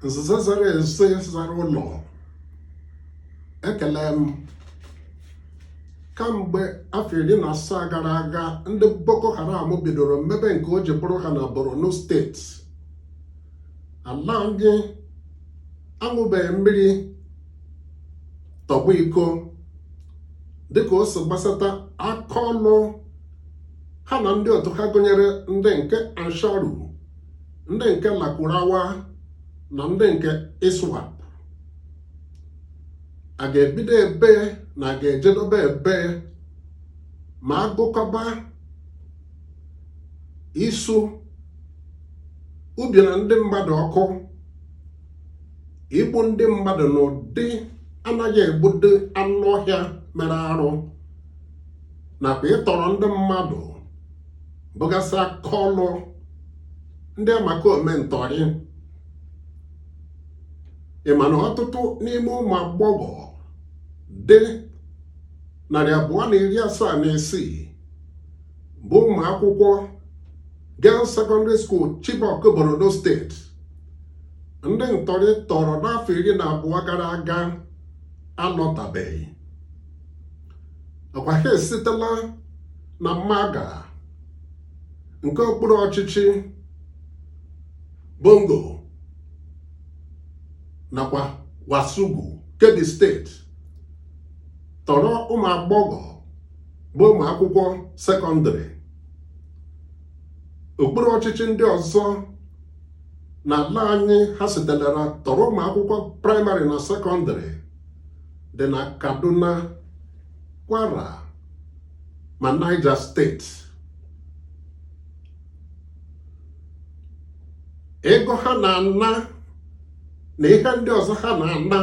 Nzịza zara ezi zara ụlọ, ekele m. Kamgbe afọ 17 gara aga, ndị Boko Haram bidoro mmebe nke o ji bụrụ ha na Borno steeti. Ala anyị aṅụbeghị mmiri tọgbọ iko dịka o si gbasata aka ọlụ ha na ndị otu ha, gụnyere ndị nke Ansaru, ndị nke Lakurawa na ndị nke ISWAP. A ga-ebido ebe na a ga-ejedobe ebe ma agụkọba isu ubi na ndị mmadụ ọkụ, igbu ndị mmadụ n'ụdị anaghị egbudo anụ ọhịa mere arụ, nakwa ịtọrọ ndị mmadụ bụgasị aka ọlụ ndị amaka omentọrị. Ị ma na ọtụtụ n'ime ụmụ agbọghọ dị 276 bụ ụmụ akwụkwọ Girls Secondary School, Chibok, Borno steeti, ndị ntọrị tọrọ n'afọ 12 gara aga alọtabeghị? Ọkwa ha esitela na Maga nke okpuru ọchịchị Bongo nakwa Wasugu, Kebbi steeti, tọrọ ụmụ agbọghọ bụ ụmụ akwụkwọ sekọndịrị. Okpuru ọchịchị ndị ọzọ n'ala anyị ha sitelera tọrọ ụmụ akwụkwọ praịmarị na sekọndịrị dị na Kaduna, Kwara ma Niger steeti. Ego ha na-ana na ihe ndị ọzọ ha na-ana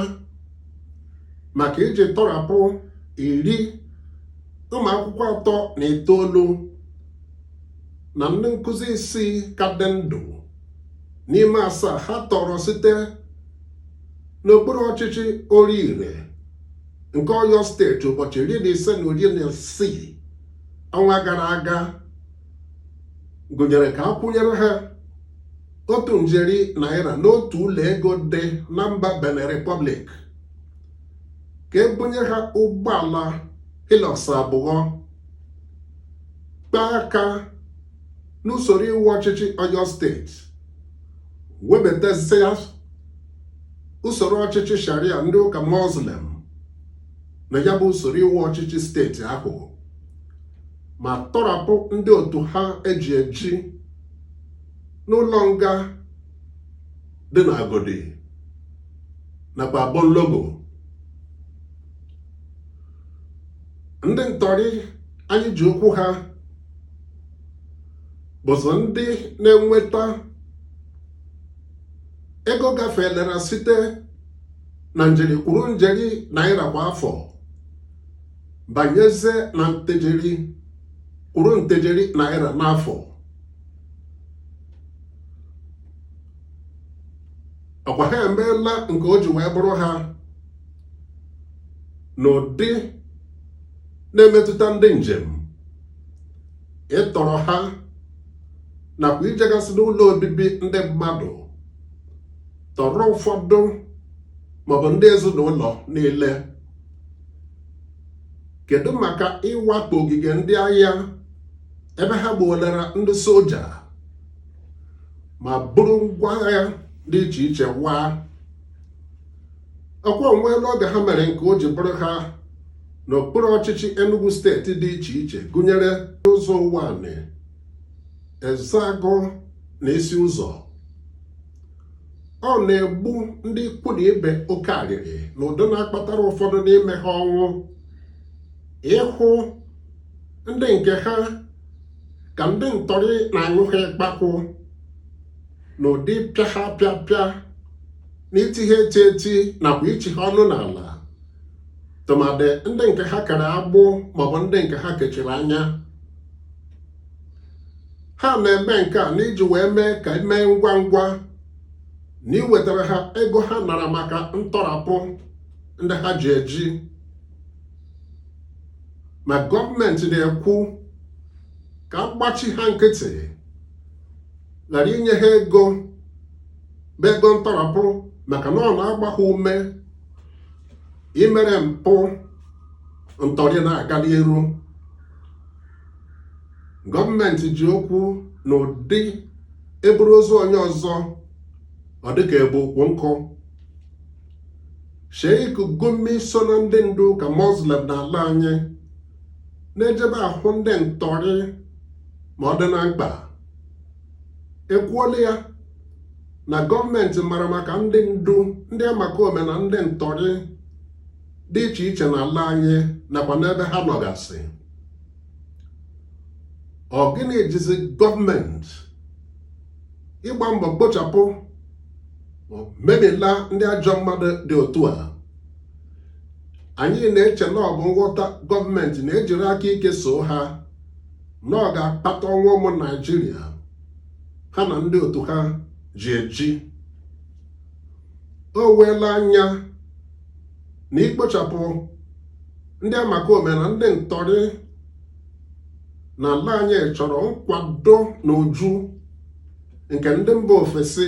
maka iji tọrapụ iri ụmụ akwụkwọ atọ na itoolu na ndị nkụzi isii ka dị ndụ n'ime asaa ha tọrọ site n'okpuru ọchịchị Oriire nke Ọyọ steeti ụbọchị 15 na 16 ọnwa gara aga gụnyere ka a kwụnyere ha 1 njeri naira n'otu ụlọ ego dị na mba Benin Republic, ka ebunye ha ụgbọala Hilux abụọ, kpaa aka n'usoro iwu ọchịchị Ọyọ steeti, webatazia usoro ọchịchị Sharia ndị ụka Muslim na ya bụ usoro iwu ọchịchị steeti ahụ, ma tọrapụ ndị otu ha eji eji n'ụlọ nga dị na Agodi nakwa Abolongo. Ndị ntọrị anyị ji okwu ha bụzọ ndị na-enweta ego gafelera site na njeri kwuru njeri naira kwa afọ banyezie na ntejeri kwuru ntejeri naira n'afọ. Ọkwa ha emeela nke o ji wee bụrụ ha n'ụdị na-emetụta ndị njem, ịtọrọ ha nakwa ijegasị n'ụlọ obibi ndị mmadụ tọrọ ụfọdụ maọbụ ndị ezinụlọ niile. Kedu maka ịwakpo ogige ndị agha ebe ha gbuolara ndị soja ma buru ngwa agha dị iche iche waa? Ọkwa onweela oge ha mere nke o ji bụrụ ha n'okpuru ọchịchị Enugu steeti dị iche iche, gụnyere ụzọ Ụwanị, Ezeagụ na Isi Ụzọ. Ọ na-egbu ndị ikwu na ibe oke arịrị na ụdị na-akpatara ụfọdụ n'ime ha ọnwụ ịhụ ndị nke ha ka ndị ntọrị na-aṅụ ha ịkpakwụ n'ụdị pịa ha pịa pịa na iti ha eti eti nakwa ichi ha ọnụ n'ala, tụmadị ndị nke ha kere agbụ maọbụ ndị nke ha kechiri anya. Ha na-eme nke a n'iji wee mee ka emee ngwa ngwa na iwetara ha ego ha nara maka ntọrapụ ndị ha ji eji. Ma gọọmenti na-ekwu ka agbachi ha nkịtị, ghara inye ha ego bụ ego ntọrapụ. Maka na ọ na-agba ha ume imere mpụ ntọrị na-aga n'iru. Gọọmenti ji okwu na ụdị eburu ozu onye ọzọ, ọ dịka ebu ụkwụ nkụ. Sheikh Gumi so na ndị ndu ụka Muslim n'ala anyị na-ejebe ahụ ndị ntọrị ma ọ dị na mkpa, ekwuola ya na gọọmenti mara maka ndị ndu ndị amakome na ndị ntọrị dị iche iche n'ala anyị nakwa n'ebe ha nọgasị. Ọ gịnị jizi gọọmenti ịgba mbọ kpochapụ memila ndị ajọ mmadụ dị otu a? Anyị na-eche na ọ bụ nghọta gọọmenti na-ejiri aka ike so ha na ọ ga-akpata ọnwụ ụmụ Naijiria ha na ndị otu ha ji eji. O weela anya na ikpochapụ ndị amakome na ndị ntọrị n'ala anyị chọrọ nkwado na uju nke ndị mba ofesi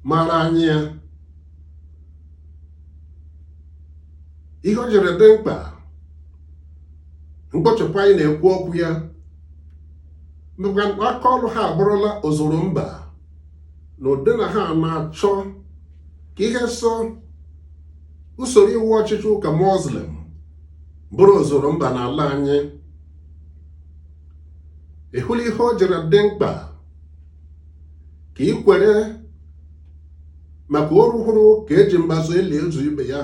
mara anyị ya. Ihe o jiri dị mkpa mkpochapụ anyị na-ekwu okwu ya maka aka ọrụ ha abụrụla ozuru mba na ụdị na ha na-achọ ka ihe so usoro iwu ọchịchị ụka Muslim bụrụ ozuru mba n'ala anyị. Ị hụla ihe o jiri dị mkpa ka ị kwere maka oruhuru ka eji mbazụ eli ezu ibe ya,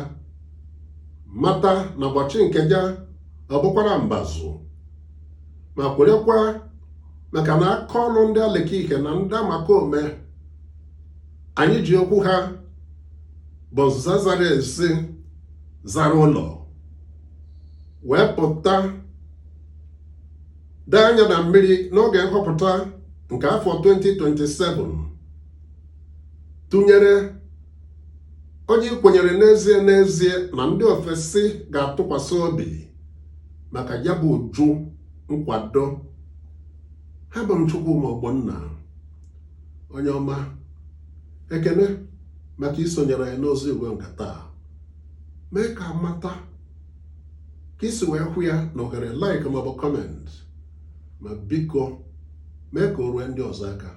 mata na ụbọchị nke ya ọ bụkwara mbazụ, ma kwerekwa maka na aka ọrụ ndị alekike na ndị amakome anyị ji okwu ha bụ nza zara ezi zara ụlọ wee pụta dee anya na mmiri n'oge nhọpụta nke afọ 2027, tụnyere onye kwenyere n'ezie n'ezie na ndị ofesi ga-atụkwasị obi maka ya bụ uju nkwado ha. Bụ m Chukwuma Ogbonna, onye ọma. Ekene maka isonyere anyị n'ozi igwe nke taa. Mee ka mata ka isi wee hụ ya na ohere like maọbụ comment, ma biko mee ka o rue ndị ọzọ aka.